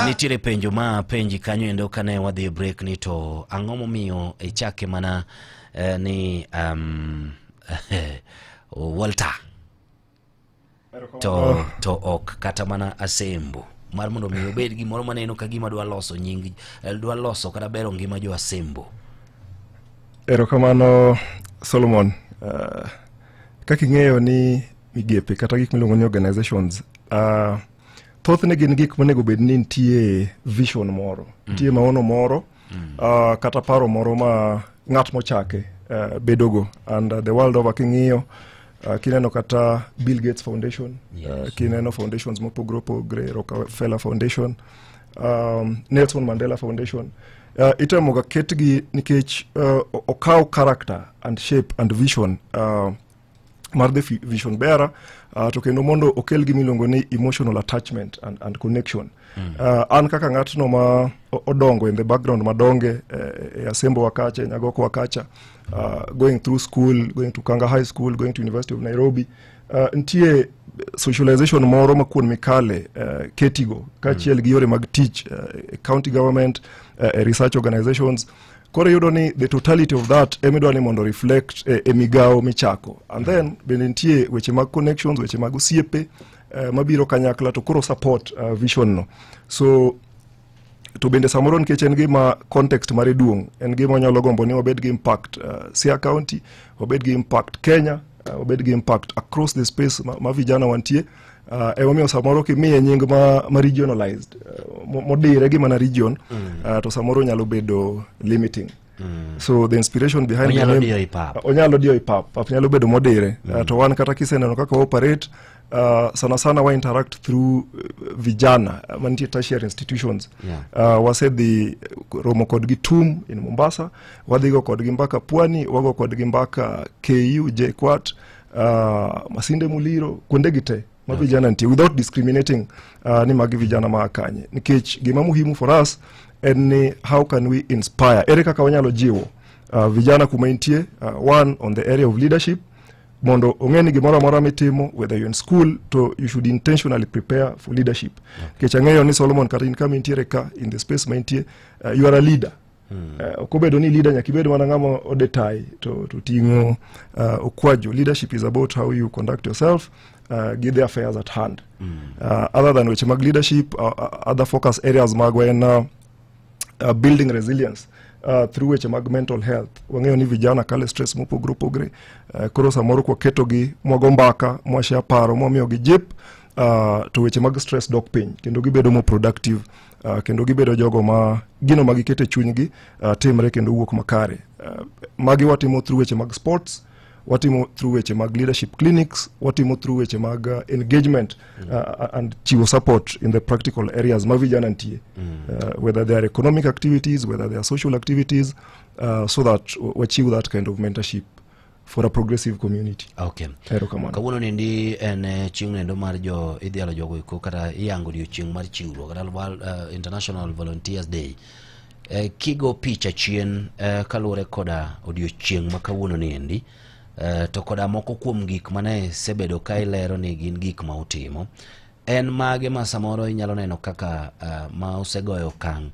Nitiere penjo ma penji kanyo endo kane wadhi e break ni to ang'o momiyo ichake mana ni Walter to ok kata mana Asembo mar mondo mi obed gimoro maneno ka gima dwa loso nying dwa loso kata bero ngima jo Asembo. Erokamano, Solomon. Kaka ing'eyo ni migepe kata gik miluongo ni organizations, thothne gin gik monego bed ni nitie vision moro, nitie maono moro, kata paro moro ma ng'at mochake bedogo. And the world over king'iyo, kineno kata Bill Gates Foundation, kineno foundations mopogore opogore, Rockefeller Foundation, Nelson Mandela Foundation, itemo ga ketgi nikech okaw character and shape and vision mar the vision bearer, to kendo mondo okel gima iluongo ni emotional attachment and connection. An kaka ng'atno ma odongo in the background madonge e Asembo wakacha, e Nyagoko wakacha, going through school, going to Kanga High School, going to University of Nairobi, nitie socialization moro ma kuon mikale ketigo kaachiel gi yore mag tich county government, research organizations. Koro iyudo ni the totality of that emidwa ni mondo reflect e migawo michako. And then bende nitie weche mag connections, weche mag osiepe mabiro kanyakla to koro support vision no. So to bende samoro nikech en gima context mare duong', en gima wanyalo gombo ni wabed gi impact Siaya County, wabed gi impact Kenya, wabed gi impact across the space ma vijana wantie. Emomiyo samoro kimiye nying ma regionalized, modire gi mana region, to samoro nyalo bedo limiting. So the inspiration behind the Onyalo name, diyo i pap. Onyalo diyo i pap, pap nyalo bedo modire. To wan kata kiseneno kaka operate, sana sana wa interact through vijana mantie tertiary institutions. Wasedhi romo kodgi TUM in Mombasa, wadhigo kodgi mbaka Pwani, wago kodgi mbaka KU, JKUAT, Masinde Muliro, kuonde gi te ma vijana nitie without discriminating ni magi vijana ma kanye. Nikech gima muhimu for us en ni how can we inspire, ere kaka wanyalo jiwo vijana kuma intie, one on the area of leadership, mondo ong'e ni gimoro amora mitimo, whether you're in school, to you should intentionally prepare for leadership. Nikech ang'eyo ni Solomon, kata in kama intiere ka, in the space ma intie, you are a leader. Ok obedo ni leader nyaka ibed mana ng'ama ode tai to ting'o okwaju. Leadership is about how you conduct yourself gi the affairs at hand. Other than weche mag leadership, other focus areas magwa en building resilience through weche mag mental health. Wang'eyo ni vijana kale stress mopogore opogore. Koro samoro kwaketogi, mwago mbaka, mwashare paro, mwamiyogi jip, to weche mag stress dok piny kendo gibedo more productive, kendo gibedo jogo ma gino ma giketo e chunygi timre kendo wuok makare. Magi watimo through weche mag sports, watimo through weche mag leadership clinics, watimo through weche mag engagement and chiwo support in the practical areas ma vijana nitie, whether they are economic activities, whether they are social activities, so that wachiw that kind of mentorship for a progressive community. Erokamano. Kawuono nendi en chieng' nendo mar jo idhialo jogo eko kata iyango odiochieng' mar chiwruok kata International Volunteers Day. Kigo picha chien, kaluwore koda odiochieng' ma kawuono ni endi, to koda moko kuom gik mane sebedo ka ilero ni gin gik ma utimo, en mage ma samoro inyalo neno kaka ma osegoyo okang'